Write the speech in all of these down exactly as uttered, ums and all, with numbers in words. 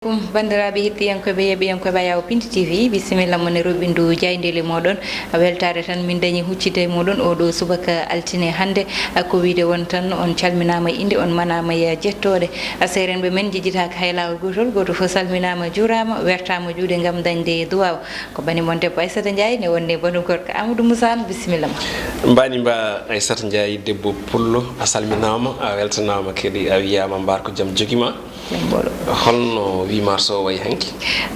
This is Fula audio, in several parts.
Kum banndiraaɓe heɗɗiyankooɓe, yeeɓiyankooɓe Ayaw Pindi T V, bisimilla mon e roɓindu jaayndeeli mooɗon. Weltaare tan min dañi huccitde e mooɗon oo ɗoo subaka altine hannde. Ko wiyde won tan on calminaama e innde, on manaama e jettooɗe. Seerenɓe men njejjitaaka hay laawol gootol, gooto fof salminaama, juuraama, wertaama juuɗe ngam dañde duwaaw. Ko bani mon debbo Aissata Ndiaye, ne wonde banu gorko Amadou Moussa Anne, bisimilla ma. Mbaɗi mba Aissata Ndiaye, debbo pullo, a salminaama, a weltanaama kadi, a wiyaama mbaar ko jam jogi ma. Jam ɓolo. Holno huit mars o wayi hanki?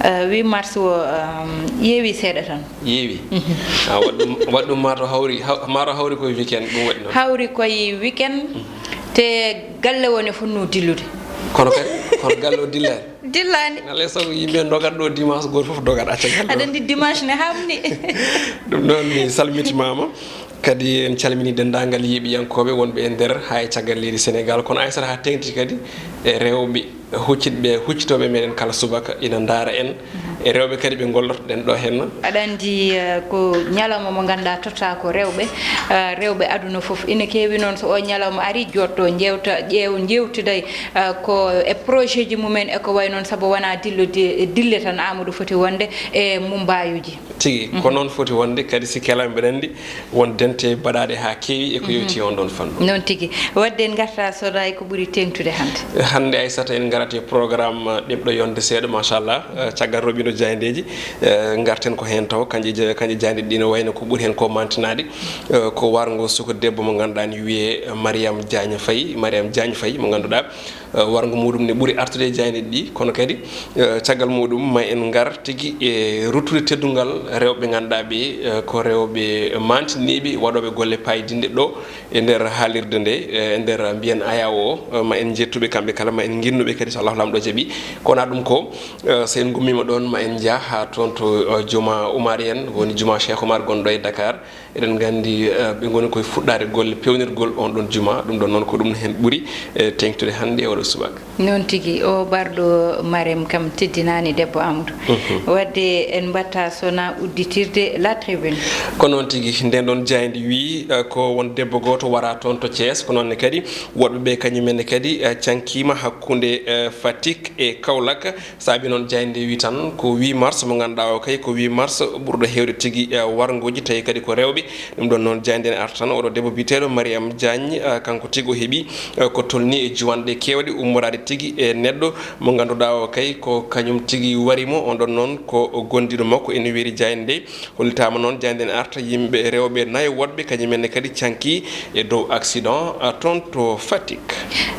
Eh, huit mars o, um, yeewi seeɗa tan. Yeewi? Mhm. Ah, waɗ ɗum, waɗ ɗum maa to hawri, haw-, maa to hawri koye weekend, ɗum waɗi noon? Hawri koye weekend, mhm, te galle o ne fotnoo dillude. Kono kadi, kono galle o dillaani? Dillaani. Alay sago yimɓe dogat ɗo dimanche, gooto fof dogat, acca galle o. Aɗa anndi dimanche ne hamni. Ɗum noon mi salmitimaama. Kadi en calmini denndaangal yeeɓiyankooɓe wonɓe e nder haa e caggal leydi Sénégal. Kono Aissata haa teeŋti kadi e rewɓe huccitɓe, huccitooɓe meɗen kala subaka ina ndaara en. E rewɓe kadi ɓe ngollortoɗen ɗo henna. Aɗa anndi, eh, ko ñalawma mo ngannduɗaa totta ko rewɓe, eh, rewɓe aduna fof. Ina keewi noon so o ñalawma ari, jotto, njeewta, ƴeew, njeewtiday, eh, ko e projet ji mumen e ko wayi noon, sabu wonaa dillo di-, dille tan Amadou foti wonde e mumbayuji. Tigi, ko noon foti wonde, kadi si kelaama mbeɗa anndi won dente baɗaaɗe haa keewi e ko yowti on ɗon fannu. Noon tigi. Waɗde en ngarta soda e ko ɓuri teeŋtude hannde. Hannde Aissata en ngarat e programme ɗeɓɗo yonde seeɗa, machallah. Eh, caggal roɓindo jaayndeeji, eh, ngarten ko heen taw, kanƴe ja-, kanƴe jaaynde ɗi no wayno ko ɓuri heen ko mantinaade. Eh, ko warngo suka debbo mo ngannduɗaa ni wiyee Mariam Diagne Faye, Mariam Diagne Faye mo ngannduɗaa, eh, warngo muɗum ne ɓuri artude e jaaynde ɗi, kono kadi, eh, caggal muɗum ma en ngar tigi e ruttude teddungal rewɓe ngannduɗaa ɓe, eh, ko rewɓe mantiniiɓe, waɗooɓe golle paydinɗe ɗo e nder haalirde nde, eh, e nder mbiyen Ayaw o, eh, ma en njettuɓe kamɓe kala, ma en nginnuɓe kadi so Allahu Laamɗo jaɓi. Ko wonaa ɗum ko, eh, so en ngummiima ɗoon ma en njah haa toon to, eh, juma Oumar en, woni juma Cheikh Oumar gonɗo e Dakar. Eɗen nganndi, eh, ɓe ngoni koye fuɗɗaade golle peewnirgol on ɗon juma. Ɗum ɗon noon ko ɗum heen ɓuri, eh, teeŋtude hannde e oɗo subaka. Noon tigi, o barɗo Marem kam teddinaani debbo Amadou. Mhm. Waɗde en mbatta sona udditirde La Tribune. Ko noon tigi, nden ɗon jaaynde wii, eh, ko won debbo gooto wara toon to Thiès, ko noon ne kadi woɗɓe ɓe kañum en ne kadi, eh, cankiima hakkunde, eh, Fatick e Kaolack. Saabi noon jaaynde wi tan ko huit mars mo ngannduɗaa o kay ko huit mars ɓurɗo heewde tigi, eh, warngooji, tawi kadi ko rewɓe. Ɗum ɗon noon jaaynde ne arta tan oɗo debbo biyeteeɗo Mariam Diagne, eh, kanko tigi o heɓi, eh, ko tolni e juwanɗe keewɗe ummoraade tigi e neɗɗo mo ngannduɗaa o kay ko kañum tigi wari mo. On ɗon noon ko gondiiɗo makko ene weeri jaaynde nde. Hollitaama noon jaaynde ne arta yimɓe rewɓe nayo woɗɓe kañum en ne kadi canki e dow accident, ah, toon to Fatick.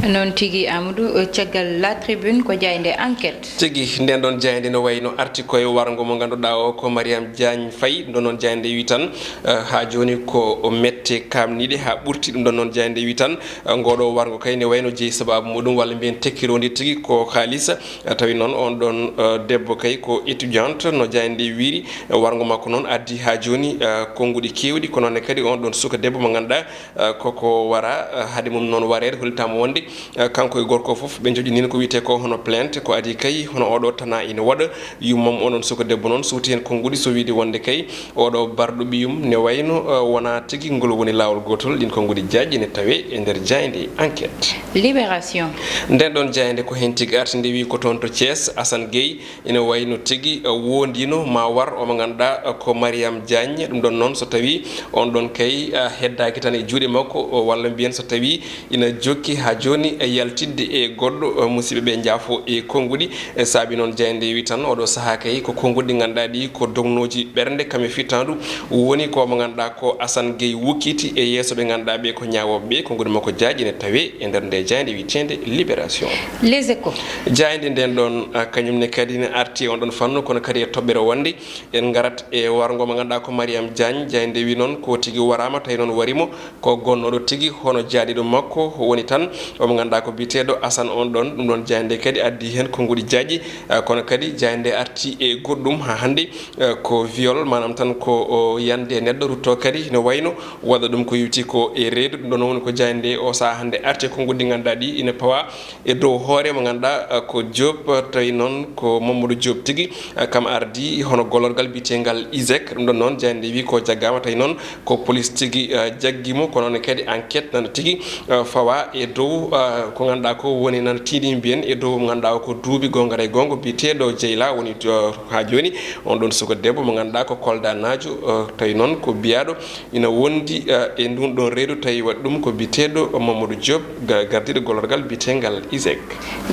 Noon tigi, Amadou, caggal La Tribune ko jaaynde Enquête. Tigi, nden ɗon jaaynde no wayno arti koye warngo mo ngannduɗaa o ko Mariam Diagne Faye. Ɗum ɗon noon jaaynde wi tan, eh, haa jooni ko mette kaamniiɗe haa ɓurti. Ɗum ɗon noon jaaynde wi tan, eh, ngoɗo warngo kay ne wayno jeyi sabaabu muɗum walla mbiyen tekkirondi tigi ko haalis. Eh, tawi noon on ɗon, eh, debbo kay ko étudiante no jaaynde wiiri. Eh, warngo makko noon addi haa jooni, eh, konnguɗi keewɗi, ko noon ne kadi on ɗon suka debbo mo ngannduɗaa, eh, koko wara, eh, haade mum noon wareede, hollitaama wonde, eh, kanko e gorko fof ɓe njoƴƴiniino ko wiyetee ko hono plainte, ko adii kay hono oɗo tana ina waɗa yummum. Oɗon suka debbo noon suuti heen konnguɗi, so wiide wonde kay oɗo barɗo ɓiyum ne wayno, eh, wonaa tigi ngol woni laawol gootol. Ɗiin konnguɗi jaajɗi ne tawee e nder jaaynde Enquête. Libération. Nden ɗon jaaynde ko heen tigi arti, nde wii ko toon to Thiès, Assane Gueye ina wayno tigi, eh, wondiino ma war omo ngannduɗaa, eh, ko Mariam Diagne. Ɗum ɗon noon so tawii on ɗon kay, eh, heddaaki tan e juuɗe makko, o, walla mbiyen so tawii ina jokki haa jooni e yaltidde e goɗɗo, eh, musidɓe ɓe njaafo e konnguɗi. E saabi noon jaaynde wi tan oɗo sahaa kay ko konnguɗi ɗi ngannduɗaa ɗi ko dognooji ɓernde kam e fittaandu woni ko mo ngannduɗaa ko Assane Gueye wukkiti e yeeso ɓe ngannduɗaa ɓe ko ñaawooɓe ɓe. Konnguɗi makko jaajɗi ne tawee e nder nde jaaynde wiyeteende Libération. Les Échos. Jaaynde nden ɗon, ah, kañum ne kadi ne arti e on ɗon fannu, kono kadi e toɓɓere wonde en ngarat e warngo mo ngannduɗaa ko Mariam Diagne. Jaaynde wi noon ko tigi waraama, tawi noon wari mo ko gonnooɗo tigi hono jaaɗiiɗo makko woni tan, omo ngannduɗaa ko biyeteeɗo Assane on ɗon. Ɗum ɗon jaaynde kadi addi heen konnguɗi jaajɗi, ah, kono kadi jaaynde arti e goɗɗum haa hannde, ah, ko viol, maanaam tan ko o yande neɗɗo To kadi no wayno waɗa ɗum ko yowti ko e reedu. Ɗum ɗon woni ko jaaynde o sahaa hannde arti e konguɗi ɗi ngannduɗaa ɗi ina pawa e dow hoore mo ngannduɗaa, eh, ko Diop, tawi noon ko Mamadou Diop tigi, eh, kam ardi hono gollorgal biyetengal isek. Ɗum ɗon noon jaaynde wi ko jaggama, tawi noon ko police tigi, eh, jaggi mo, kono ne kadi enquête nana tigi, eh, fawa e dow, eh, ko ngannduɗaa ko woni nana tiiɗi mbiyen e dow mo ngannduɗaa o ko duuɓi gonga e gonga biyeteeɗo Jeyla woni, eh, haa jooni on ɗon suka debbo mo ngannduɗaa ko Kolda naajo, eh, tawi noon ko biyaɗo ina wondi, eh, e ndun ɗon reedu, tawi waɗi ɗum ko biyeteeɗo Mamadou Diop, ga-, gardiiɗo gollorgal biyetengal isek.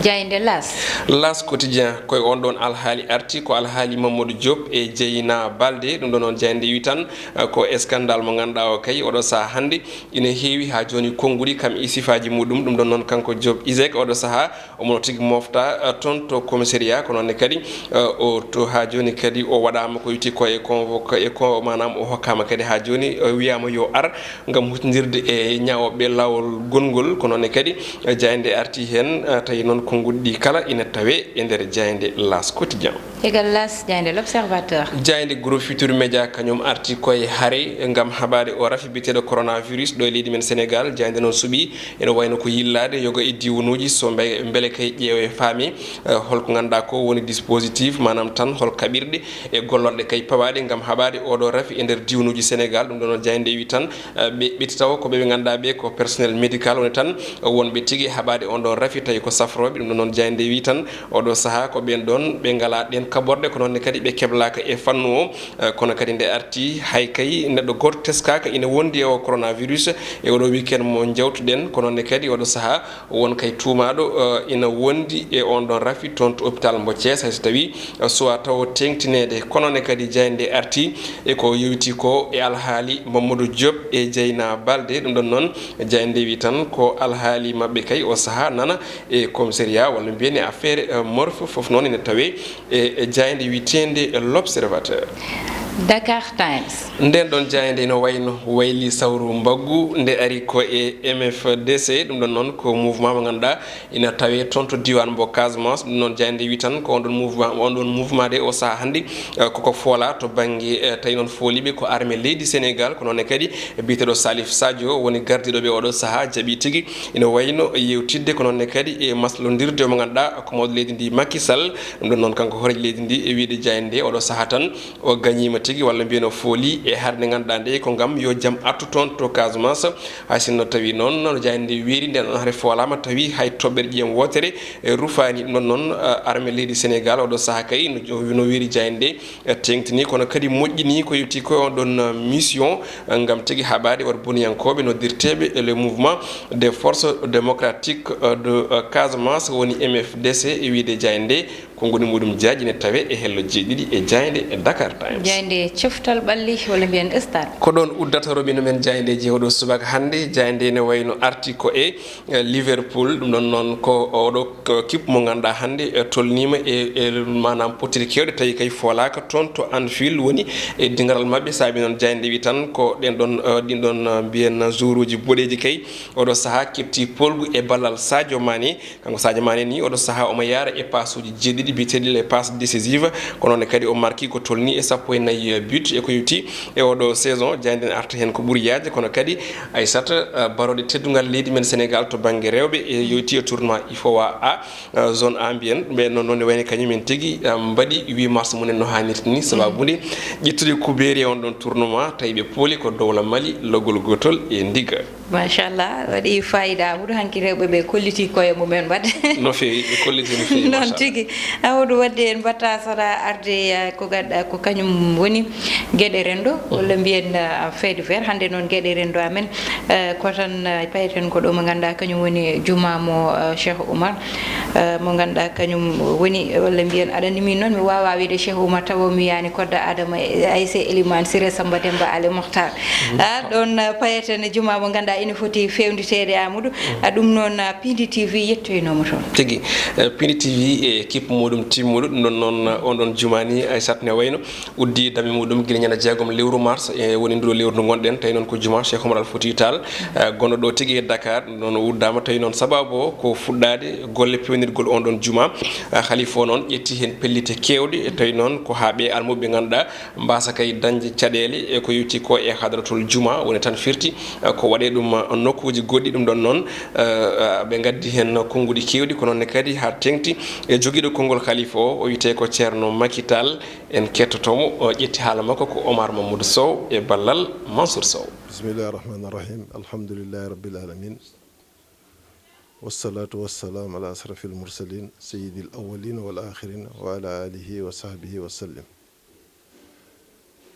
Jaaynde L'As. L'As Quotidien, koye on ɗon alhaali arti, ko alhaali Mamadou Diop e Jeyna Balde. Ɗum ɗon noon jaaynde wi tan, eh, ko scandale mo ngannduɗaa o kay oɗo sahaa hannde ina heewi haa jooni konnguɗi kam e sifaaji muɗum. Ɗum ɗon noon kanko Diop isek oɗo sahaa omo tigi mofta, eh, toon to commissariat, kono ne kadi, eh, o to haa jooni kadi o waɗaama ko yowti ko e convoqué, e ko maanaam o hokkaama kadi haa jooni, eh, wiyaama yo ar ngam hutindirde e ñaawooɓe laawol gonngol, kono ne kadi, eh, jaaynde arti heen, eh, tawi noon konnguɗi ɗi kala ina tawe e nder jaaynde L'As Quotidien. Egal L'As, jaaynde L'Observateur. Jaaynde Groupe Futurs Médias kañum arti koye hare ngam habaade o rafi biyeteeɗo coronavirus ɗo e leydi men Sénégal. Jaaynde noon suɓi ene wayno ko yillaade yoga e diiwanuuji so mbe-, mbele kay ƴeewe faami, eh, holko ngannduɗaa ko woni dispositif, maanaam tan hol kaɓirɗe e gollorɗe kay pawaaɗe ngam haɓaade oɗo rafi e nder diiwanuuji Sénégal. Ɗum ɗon noon jaaynde wi tan, eh, ɓe ɓetti taw ko ɓe ɓe ngannduɗaa ɓe ko personnel médical woni tan wonɓe tigi haɓaade on ɗon rafi, tawi ko safrooɓe. Ɗum ɗon noon jaaynde wi tan oɗo sahaa ko ɓeen ɗon ɓe ngalaa ɗeen kaɓorɗe, ko noon ne kadi ɓe keblaaka e fannu o. Eh, kono kadi nde arti, hay kay neɗɗo gooto teskaaka ina wondi e o coronavirus e oɗo weekend mo njawtuɗen. Ko noon ne kadi oɗo sahaa won kay tuumaaɗo, eh, ina wondi e on ɗon rafi toon to hôpital mbo Thiès, hay so tawii, eh, suwaa taw teeŋtineede. Kono ne kadi jaaynde arti e ko yowiti ko e alhaali Mamadou Diop e Jeyna Balde. Ɗum ɗon noon jaaynde wi tan ko alhaali maɓɓe kay o sahaa nana e commissariat walla mbiyen e affaire, eh, morphe, fof noon ina tawe e, e jaaynde wiyeteende L'Observateur. Dakar Times. Nden ɗon jaaynde ino wayno wayli sawru mbaggu nde ari ko e M F D C, ɗum ɗon noon ko mouvement mo ngannduɗaa ina tawe toon to diiwaan mbo Casamance. Ɗum noon jaaynde wi tan ko on ɗon mouvement, on ɗon mouvement de o sahaa hannde, eh, koko foola to bannge, eh, tawi noon fooliiɓe ko armée leydi Sénégal, ko noon ne kadi biyeteeɗo Salif Sadio woni gardiiɗo ɓe oɗo sahaa, jaɓi tigi ina wayno yewtidde, ko noon ne kadi e maslondirde mo ngannduɗaa ko mawɗo leydi ndi Macky Sall. Ɗum ɗon noon kanko hooreejo leydi ndi e wiyde jaaynde nde oɗo sahaa tan o gañiima tigi walla mbiyen o fooli e hare nde ngannduɗaa nde ko ngam yo jam artu toon to Casamance. Hay sinno tawi noon no jaaynde nde wiiri nden ɗon hare foolaama tawi hay toɓɓere ƴiyam wootere, eh, rufaani. Ɗum ɗon noon, eh, armée leydi Sénégal oɗo sahaa kay no, no wiiri jaaynde nde, eh, teeŋtini kono kadi moƴƴini ko yowti ko on ɗon, eh, mission, eh, ngam tigi haɓaade waɗ boniyankooɓe noddirteeɓe le Mouvement des Forces Démocratiques, eh, de, eh, Casamance woni M F D C e wiyde jaaynde nde. Ko ngoni muɗum jaaji ne tawe e hello jeeɗiɗi e jaaynde e Dakar Times. Jaaynde coftal ɓalli walla mbiyen stade. Ko ɗon uddata robino men jaayndeeji oɗo subaka hannde. Jaaynde ne wayno arti ko e, eh, Liverpool. Ɗum ɗon noon ko oɗo ko kip mo ngannduɗaa hannde, eh, tolniima e, e maanaam potiri kewɗe tawi kay foolaaka toon to Anfield woni e dingaral maɓɓe. Saabi noon jaaynde wi tan ko ɗen ɗon, eh, ɗin ɗon, eh, mbiyen joueuruuji boɗeeji kay oɗo sahaa keɓti polgu e ballal Sadio Mané. Kanko Sadio Mané ni oɗo sahaa omo yaara e pasuuji jeeɗiɗi biyeteeɗi les passes décisives, kono ne kadi o marki ko tolni e sappo e nayi but e ko yowti e oɗo saison. Jaaynde ne arta heen ko ɓuri yaajde, kono kadi Aissata, eh, barooɗe teddungal leydi men Sénégal to bannge rewɓe e yowti e tournoi ifowa A, eh, zone A mbiyen. Ɓe noon, noon ne wayni kañum en tigi, eh, mbaɗi huit mars mumen no haanirta ni, sababude ƴettude kubeeri e on ɗon tournoi, tawi ɓe pooli ko Dowla Mali, logol gotol e Ndiga. Machallah, waɗi fayida. Huɗo hanki rewɓe ɓe kolliti koye mumen mbaɗ. No feewi, ɓe kolliti no feewi, noon machallah. Tigi. Amadou, wadde en mbatta sara arde, eh, ko gaɗa, ko kañum woni geɗe renndo, walla mbiyen, eh, fait divers. Hannde noon geɗe renndo amen, eh, ko tan, eh, payeten ko ɗo mo ngannduɗaa kañum woni juma mo, eh, Cheikh Oumar, eh, mo ngannduɗaa kañum woni, walla mbiyen, aɗa anndi min noon mi waawaa wiyde Cheikh Oumar tawa mi yaani Kodda Adama e A S C Elimane Siré Samba Demba Ali Mokhtar. Ah, ɗoon, eh, payeten juma mo ngannduɗaa Ene foti fewnditeede, Amadou. A, ɗum noon, a, Pindi T V yettoynooma toon. Tigi. Eh, Pindi T V e équipe muɗum timmuɗo, ɗum ɗon noon, eh, on ɗon juma ni, Aysat, ne wayno uddi dame muɗum gila ñande jeegom lewru mars, e woni ndiro lewru ndu ngonɗen, tawi noon ko juma Cheikh Oumar Al Foutiyou Tall, eh, gonɗo ɗo tigi e Dakar, ɗum ɗon o uddaama, tawi noon sababu o ko fuɗɗaade golle pewnirgol on ɗon juma. Eh, Khalifa o noon ƴetti heen pellite keewɗe, tawi noon ko haa ɓe almuɓe ɓe ngannduɗaa mbaasa kay dañde caɗeele e ko yowti ko e hadratul juma, woni tan firti, eh, ko waɗee ɗum, eh, nokkuuji goɗɗi. Ɗum ɗon noon, eh, eh, ɓe ngaddi heen konnguɗi keewɗi, ko noon ne kadi haa teeŋti e jogiiɗo konngol Khalifa o, o wiyetee ko Ceerno Maki Tall. En kettoto mo, o ƴetti haala makko ko Omar Mamadou Sow e ballal Mansour Sow. Bismillahi rahmani rahim. Alhamdulillahi rabbil alamin. Wassalatu wassalamu ala asrafil mursalin, sayyidil awwalin wal akhirin, wa ala alihi wa sahbihi wa sallim.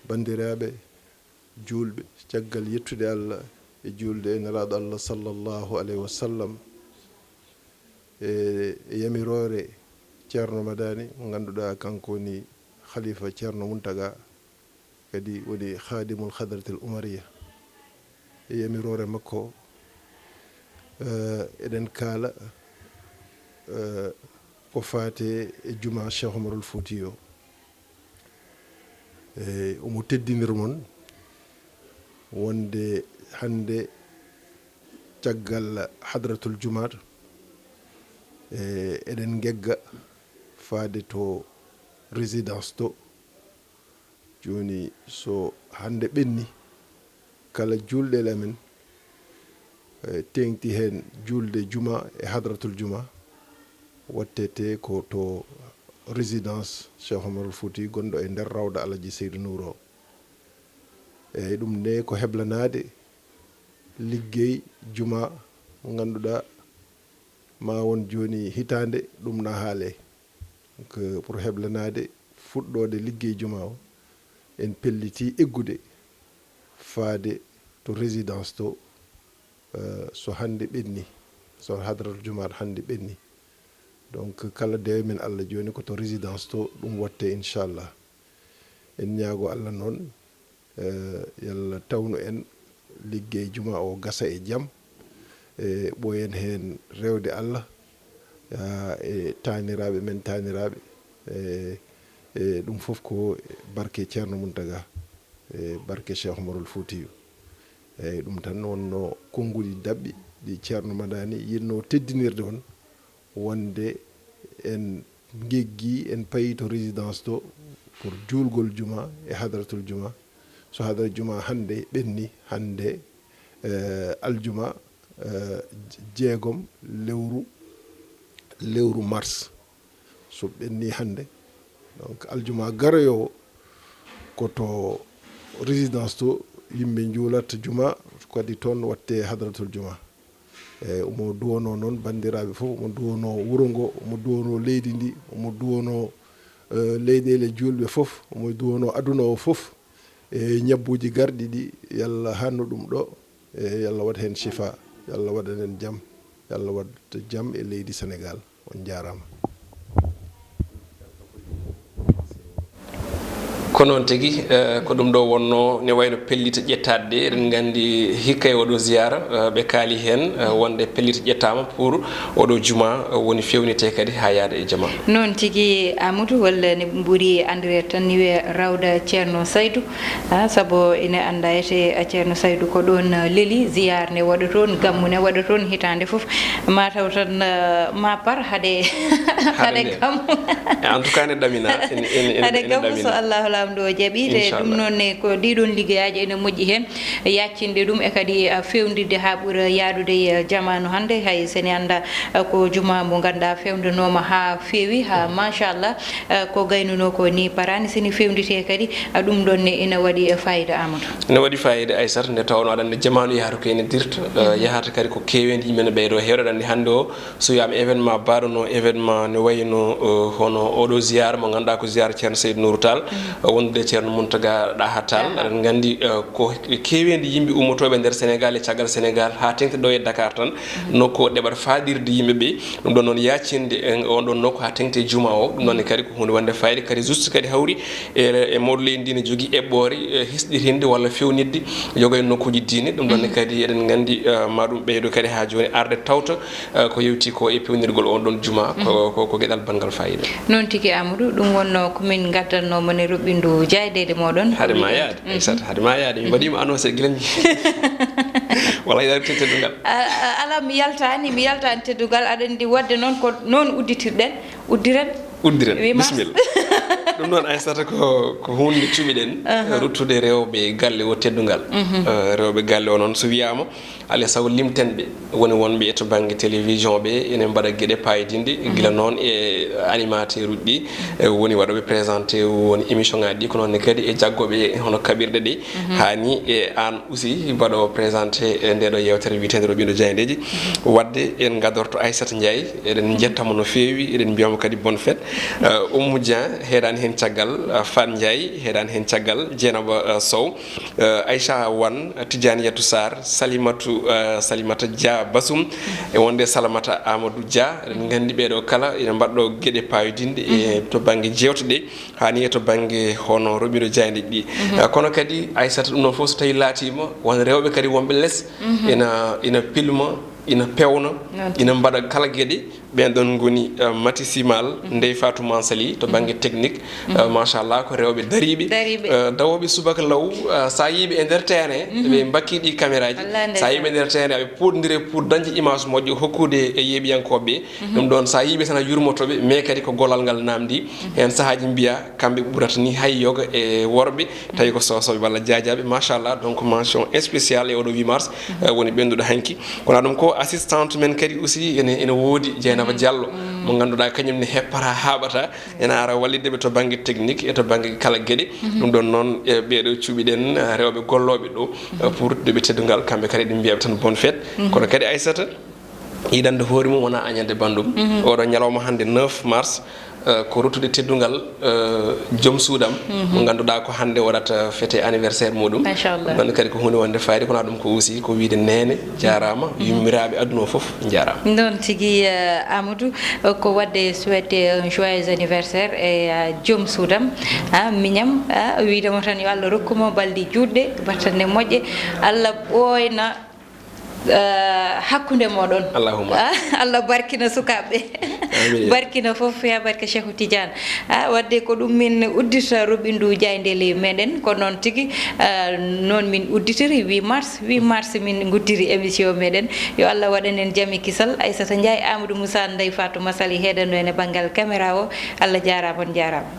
Banndiraaɓe juulɓe, caggal yettude Allah e juulde e Nelaaɗo Allah sallallahu alayhi wa sallam, e, e yamiroore Ceerno Madani, mo ngannduɗaa kanko woni Khalifa Ceerno Muntaga, kadi woni Khadimul Hadratil Umariya. E yamiroore makko, eh, eɗen kaala, eh, ko faati e juma Cheikh Omarul Fouti o. E omo teddinir mon wonde hannde caggal hadratul jumaat, e eɗen ngegga faade to résidence to. Jooni, so hannde ɓenni, kala juulɗe amen, e, teeŋti heen juulde juma e hadratul juma, wattete ko to résidence Cheikh Omarul Fouti gonɗo e nder rawda Alaji Seydou Nour o. Eeyi, ɗum ne ko heblanaade liggey juma mo ngannduɗaa ma won jooni hitaande, ɗum na haale. Donc, pour heblanaade fuɗɗoode liggey juma o, en pelliti eggude faade to résidence to, eh, so hannde ɓenni, so hadratul jumaat hannde ɓenni. Donc, kala dewe men Allah jooni ko to résidence to ɗum watte, inchallah. En ñaago Allah noon, eh, yo Allah tawnu en liggey juma o gasa e jam, e ɓooyen heen rewde Allah, ah, e taaniraaɓe men, taaniraaɓe, e, e ɗum fof ko barke Ceerno Muntaga, e barke Cheikh Omarul Foutiyou. Eeyi, ɗum tan wonno konnguɗi daɓɓi ɗi Ceerno Madani yiɗno teddinirde on, wonde en ngeggi, en payi to résidence to pour juulgol juma e hadratul juma. So hadra juma hannde ɓenni, hannde, eh, aljuma, eh, jeegom lewru, lewru mars. So ɓenni hannde, donc, aljuma garoyo o ko to résidence to yimɓe njuulat juma, kadi toon watte hadratul juma. E omo duwono noon banndiraaɓe fof, omo duwono wuro ngo, omo duwono leydi ndi, omo duwono, eh, leyɗeele juulɓe fof, omo duwono aduna o fof. E ñabbuuji garɗi ɗi, yo Allah hannu ɗum ɗo, e yo Allah waɗ heen shifa, yo Allah waɗan en jam, yo Allah waɗ jam e leydi Senegaal. On njaaraama. Ko noon tigi, eh, ko ɗum ɗo wonno ne wayno pellite ƴettaade ɗe. Eɗen nganndi hikka e oɗo ziyara, eh, ɓe kaali heen, eh, wonde pellite ƴettaama pour oɗo juma, eh, woni fewnite kadi haa yaade e jama. Noon tigi, Amadou, walla ne ɓuri anndireede tan ni wiyee Rawda Ceerno Saydu. Ah, sabu ene anndaa ete, ah, Ceerno Saydu ko ɗoon, ah, leli, ziyaar ne waɗa toon, gammu ne waɗa toon, hitaande fof. Ma taw tan, ah, ma par hade, hade nde. Gammu. En tout cas, ne ɗamina, en, en, en, hade en gammu, ɗamina. So Allahu Laamɗo o jaɓii, te ɗum noon ne ko ɗii ɗoon liggeyaaji ene moƴƴi heen, yaaccinde ɗum e kadi, ah, feewndirde haa ɓura yaadude e, ah, jamaanu hannde. Hay so ne anndaa, ah, ko juma mo ngannduɗaa fewndanooma haa feewi, haa machallah, eh, ko gaynunoo ko ni paraani, so ni fewnditee kadi, eh, ɗum ɗoon ne ina waɗi, eh, fayida, Amadou. Ina waɗi fayida, Aysata, nde tawnoo aɗa anndi jamaanu yahata ko ene dirta, eh, yahata kadi ko keeweendi yimɓe ne ɓeydoo heewde. Aɗa anndi hannde o, so wiyaama événement baaɗo no événement ne wayno, eh, hono oɗo ziyaara mo ngannduɗaa ko ziyaara Ceerno Seydou Nourou Tall, eh, wondude e Ceerno Muntaga Ɗaha Taal. Aha. Aɗen nganndi, eh, ko keeweendi yimɓe ummotooɓe nder Senegaal e caggal Senegaal haa teŋti ɗo e Dakar tan, nokku o ɗeɓata faaɗirde yimɓe ɓe. Ɗum ɗon noon yaacinde e on ɗon nokku haa teŋti e juma o. Ɗum ɗon ne kadi ko huunde wonde fayde, kadi juste kadi hawri e, e mawɗo leydi ndi ne jogii eɓɓoore, eh, hisɗitinde walla fewnitde yoga e nokkuuji diine. Ɗum ɗon ne kadi eɗen nganndi, eh, ma ɗum ɓeydo kadi haa jooni arde tawta, eh, ko yewti ko e pewnirgol on ɗon juma, ko, ko, ko geɗal banngal fayida. Noon tigi, Amadou, ɗum wonno ko min ngaddanno mon e roɓɓindu jaayndeeji moɗon. Haade ma yaade, Aissata, haade ma yaade. Mi waɗiima annoncé gila mi. Wala yaade te-, teddungal. A, a, ala, mi yaltaani, mi yaltaani teddungal. Aɗa anndi waɗde noon ko noon udditirɗen, uddiren. Uddiren, huit mars. Bisimilla. Ɗum noon, Aissata, ko, ko huunde cuɓiɗen, aha, ruttude rewɓe galle o teddungal. Mhm. Eh, rewɓe galle o noon, so wiyaama, alaa e sago limten ɓe, woni wonɓe e to bannge télévision ɓe, ene mbaɗa geɗe paydinɗe, mhm, gila noon e animateur uji ɗi, e woni waɗooɓe présenté woni émission ngaji ɗi, ko noon ne kadi e jaggooɓe hono kaɓirɗe ɗe, mhm, haa ni e aan aussi mbaɗoowo présenté e nde ɗo yeewtere wiyeteende Roɓɓindu Jaayndeeji. Mhm. Waɗde en ngadorto Aissata Ndiaye, eɗen njettamo no feewi, eɗen mbiyamo kadi bonne fête. Eh, Oumou Dieng heedaani heen caggal, eh, Fat Ndiaye heedaani heen caggal, Dieynaba, eh, Sow, eh, Aïcha Wane, Tidiane Yatou Sarr, Salimatu, eh, Salimata Dia Basum, e wonde Salamata Amadou Dia. Eɗen nganndi ɓeeɗo kala ina mbaɗɗo geɗe paydinɗe e, mhm, to bannge jeewte ɗe, haa ni e to bannge hono Roɓɓindu Jaayndeeji ɗi. Mhm. Eh, kono kadi Aissata, ɗum ɗon fof so tawi laatiima, won rewɓe kadi wonɓe les, mhm, ina, ina pilma, ina pewna, noon, ina mbaɗa kala geɗe. Ɓeen ɗoon ngoni, eh, Mati Simal, mhm, Ndeye Fatou Mansali to, mhm, bannge technique. Mhm. Eh, machallah, ko rewɓe dariiɓe. Dariiɓe. Eh, dawooɓe subaka law, eh, so a yii ɓe e nder terrain, mhm, ɓe mbakki ɗi caméraji. Wallaahi, so a yii ɓe e nder terrain, aɓe puɗndire pour dañde image moƴƴo, hokkude e yeeɓiyankooɓe ɓe. Mhm. Ɗum ɗoon, so a yii ɓe tan a yurmoto ɓe, mais kadi ko gollal ngal naamndi. Mhm. Heen sahaaji mbiya, kamɓe ɓurata ni hay yoga e worɓe, tawi ko soosooɓe walla jaajaaɓe. Machallah, donc mention spéciale e oɗo huit mars, mhm, eh, woni ɓennuɗo hanki. Kono ɗum ko assistante men kadi aussi ene, ene woodi, Dieynaba, mhm, Diallo, mhm, mo ngannduɗaa kañum ne heppata, haaɓata, ene ara wallitde ɓe to bannge technique e to bannge kala geɗe. Mhm. Ɗum ɗon noon, e ɓeeɗo cuɓiɗen, eh, rewɓe gollooɓe ɗo, eh, mhm, pour deɓe teddungal, kamɓe kadi eɗen mbiyaɓe tan bonne fête. Mhm. Kono kadi Aissata, yiɗande hoore mum wona añande banndum. Mhm. Oɗo ñalawma hannde neuf mars, eh, ko ruttude teddungal, eh, joom suudam, mhm, mo ngannduɗaa ko hannde waɗata fête anniversaire muɗum. Machallah. Ɗum ɗon kadi ko huunde wonde fayde, kono ɗum ko aussi ko wiyde neene jaaraama, mhm, yummiraaɓe aduna o fof jaaraama. Noon tigi, eh, Amadou, eh, ko waɗde souhaité un joyeux anniversaire e, eh, joom suudam, ah, miñam, ah, wiydemo tan yo Allah rokku mo balɗe juutɗe, battane moƴƴe, Allah ɓooyna eh, hakkunde moɗon. Allahumma. Ah, Allah barkina sukaaɓe. Amin. Barkina fof, ya barke Cheikhou Tidiane. Ah, waɗde ko ɗum min uddirta Roɓɓindu Jaayndeeji meɗen, ko noon tigi, ah, noon min udditiri huit mars, huit mars min guddiri émission meɗen. Yo Allah waɗan en jam e kisal. Aissata Ndiaye, Amadou Moussa, Ndeye Fatou Massaly heedano en e banngal caméra o. Allah jaaraama, on jaaraama.